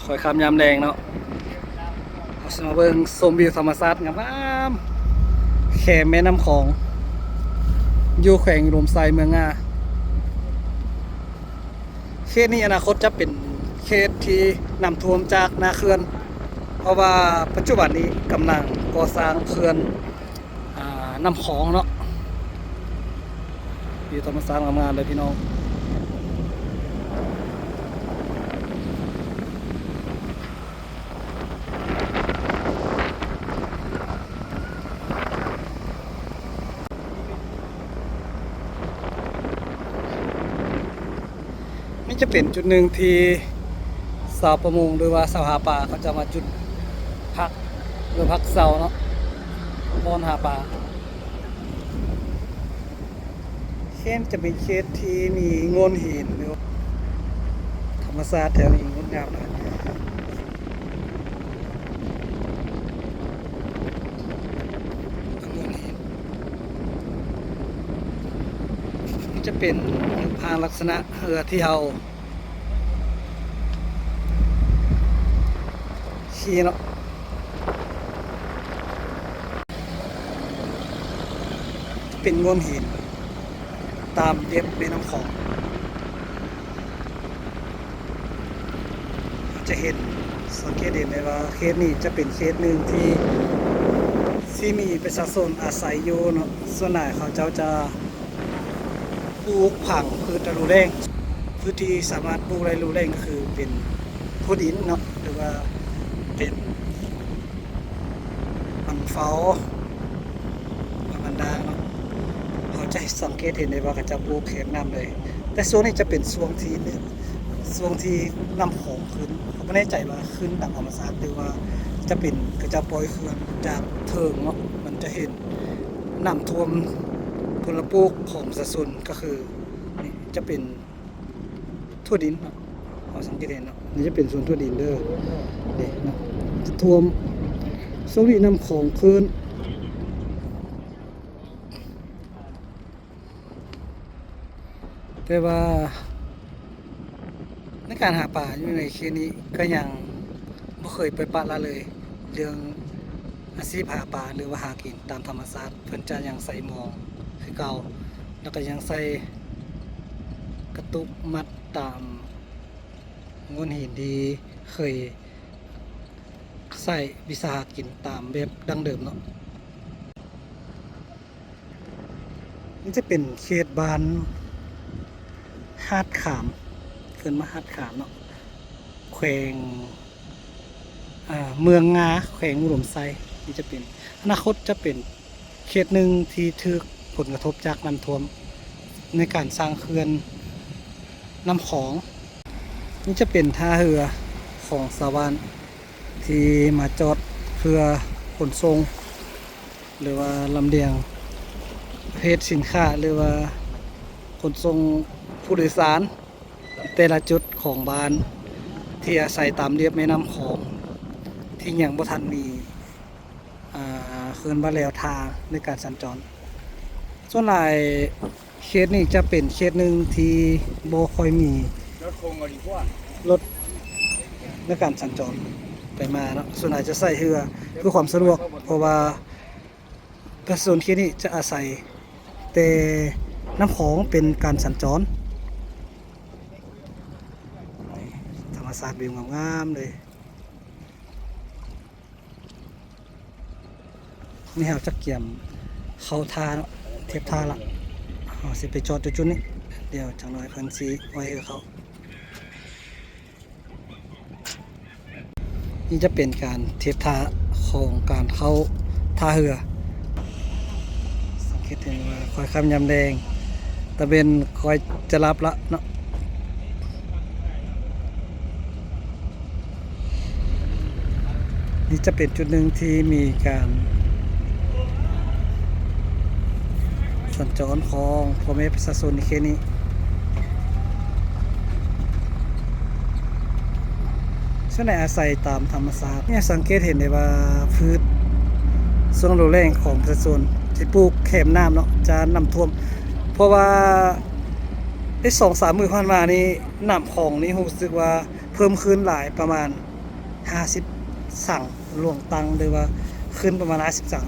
ຄ່ອຍຄ່ຳຍາມແລງເນາະ ເຮົາຊິມາເບິ່ງຊົມວິວທຳມະຊາດງາມໆ ແຄມແມ່ນ້ຳຂອງ ຢູ່ແຂວງອຸດົມໄຊ ເມືອງງາ. ເຂດນີ້ອະນາຄົດຈະເປັນເຂດທີ່ນ້ຳຖ້ວມຈາກໜ້າເຂື່ອນ ເພາະວ່າປັດຈຸບັນນີ້ກຳລັງກໍ່ສ້າງເຂື່ອນ ອ່າ ນ້ຳຂອງເນາະ. ວິວທຳມະຊາດງາມໆເລີຍພີ່ນ້ອງ. ນີ້ຈະເປັນຈຸດໜຶ່ງທີ່ຊາວປະມົງ ຫຼືວ່າຊາວຫາປາ ເຂົາຈະມາຈຸດພັກ ຫຼືພັກເຊົາເນາະ ບ່ອນຫາປາ. ເຂດຈະເປັນເຂດທີ່ມີໂງ່ນຫີນ ຫຼື ທຳມະຊາດແຖວນີ້ງົດງາມຫຼາຍ. ໂງ່ນຫີນ ຈະເປັນຮູບຮ່າງລັກສະນະເຮືອທີ່ເຮົາ ຂີ່ເນາະ ຈະເປັນໂງ່ນຫີນຕາມລຽບແມ່ນ້ຳຂອງ. ຈະເຫັນ ສັງເກດເຫັນໄດ້ວ່າເຂດນີ້ຈະເປັນເຂດໜຶ່ງທີ່ ທີ່ມີປະຊາຊົນອາໄສຢູ່ເນາະ. ສ່ວນຫຼາຍເຂົາເຈົ້າຈະ ປູກຜັງພືດລະດູແລ້ງ. ພືດທີ່ສາມາດປູກໄດ້ລະດູແລ້ງກໍຄືເປັນຖົ່ວດິນເນາະ ຫຼືວ່າເປັນມັນເຝົ້າ ມັນດາເນາະ. ເຮົາຈະສັງເກດເຫັນໄດ້ວ່າເຂົາເຈົ້າປູກແຄມນ້ຳເລີຍ ແຕ່ຊ່ວງນີ້ຈະເປັນຊ່ວງທີ່ ຊ່ວງທີ່ນ້ຳຂອງຂຶ້ນ. ເຮົາບໍ່ແນ່ໃຈວ່າຂຶ້ນຕາມທຳມະຊາດ ຫຼືວ່າຈະເປັນເຂົາເຈົ້າປ່ອຍເຂື່ອນຈາກເທິງເນາະ. ມັນຈະເຫັນ ນ້ຳຖ້ວມຜົນລະປູກຂອງປະຊາຊົນ ກໍຄືນີ້ຈະເປັນຖົ່ວດິນເນາະ ເຮົາສັງເກດເຫັນເນາະ. ນີ້ຈະເປັນສວນຖົ່ວດິນເດີ ນີ້ເນາະ ຈະຖ້ວມ ຊ່ວງນີ້ນ້ຳຂອງຂຶ້ນ. ແຕ່ວ່າໃນການຫາປາຢູ່ໃນເຂດນີ້ກໍຍັງບໍ່ເຄີຍປ່ອຍປະລະເລີຍ ເລື່ອງອາຊີບຫາປາ ຫຼືວ່າຫາກິນຕາມທຳມະຊາດ ເພິ່ນຈະຍັງໃສ່ມອງຄືເກົ່າ ແລ້ວກໍຍັງໃສ່ກະຕຸກມັດຕາມໂງ່ນຫີນທີ່ເຄີຍໃຊ້ວິສາຫະກິນຕາມແບບດັ້ງເດີມເນາະ. ນີ້ຈະເປັນເຂດບ້ານຫາດຂາມ ເອີ້ນວ່າຫາດຂາມເນາະ ແຂວງ ອ່າ ເມືອງງາ ແຂວງອຸດົມໄຊ. ນີ້ຈະເປັນ ອະນາຄົດຈະເປັນເຂດໜຶ່ງທີ່ຖືກຜົນກະທົບຈາກນ້ຳຖ້ວມ ໃນການສ້າງເຂື່ອນນ້ຳຂອງ. ນີ້ຈະເປັນທ່າເຮືອຂອງຊາວບ້ານ ທີ່ມາຈອດເພື່ອຂົນສົ່ງ ຫຼືວ່າລຳລຽງປະເພດສິນຄ້າ ຫຼືວ່າຂົນສົ່ງຜູ້ໂດຍສານ ແຕ່ລະຈຸດຂອງບ້ານທີ່ອາໄສຕາມລຽບແມ່ນ້ຳຂອງ ທີ່ຍັງບໍ່ທັນມີ ອ່າ ເອີ້ນວ່າແລວທາງໃນການສັນຈອນ. ສ່ວນຫຼາຍ ເຂດນີ້ຈະເປັນເຂດໜຶ່ງທີ່ບໍ່ຄ່ອຍມີລົດໃນການສັນຈອນໄປມາເນາະ ສ່ວນຫຼາຍຈະໃຊ້ເຮືອເພື່ອຄວາມສະດວກ ເພາະວ່າປະຊາຊົນເຂດນີ້ຈະອາໄສແຕ່ນ້ຳຂອງເປັນການສັນຈອນ. ທຳມະຊາດວິວງາມໆເລີຍ. ນີ້ເຮົາຈະກຽມເຂົ້າທ່າເນາະ ທຽບທ່າລະ ເຮົາຊິໄປຈອດຢູ່ຈຸດນີ້ ດຽວຈັກໜ້ອຍເພິ່ນຊິໄວ້ໃຫ້ເຮົາເຂົ້າ. ນີ້ຈະເປັນການທຽບທ່າຂອງການເຂົ້າທ່າເຮືອ. ສັງເກດເຫັນວ່າຄ່ອຍຄ່ຳຍາມແລງ ຕາເວັນຄ່ອຍຈະລັບລະເນາະ. ນີ້ຈະເປັນຈຸດໜຶ່ງທີ່ມີການສັນຈອນຂອງພໍ່ແມ່ປະຊາຊົນໃນເຂດນີ້. ສ່ວນໃຫຍ່ອາໄສຕາມທຳມະຊາດ. ນີ້ສັງເກດເຫັນໄດ້ວ່າພືດຊ່ວງລະດູແລ້ງຂອງປະຊາຊົນທີ່ປູກແຄມນ້ຳເນາະ ຈະນ້ຳຖ້ວມ ເພາະວ່າໄດ້ສອງສາມມື້ຜ່ານມານີ້ ນ້ຳຂອງນີ້ຮູ້ສຶກວ່າເພີ່ມຂຶ້ນຫຼາຍ ປະມານ ຫ້າສິບສັງ ຫຼວງຕັງ ຫຼືວ່າຂຶ້ນປະມານຫ້າສິບສັງ.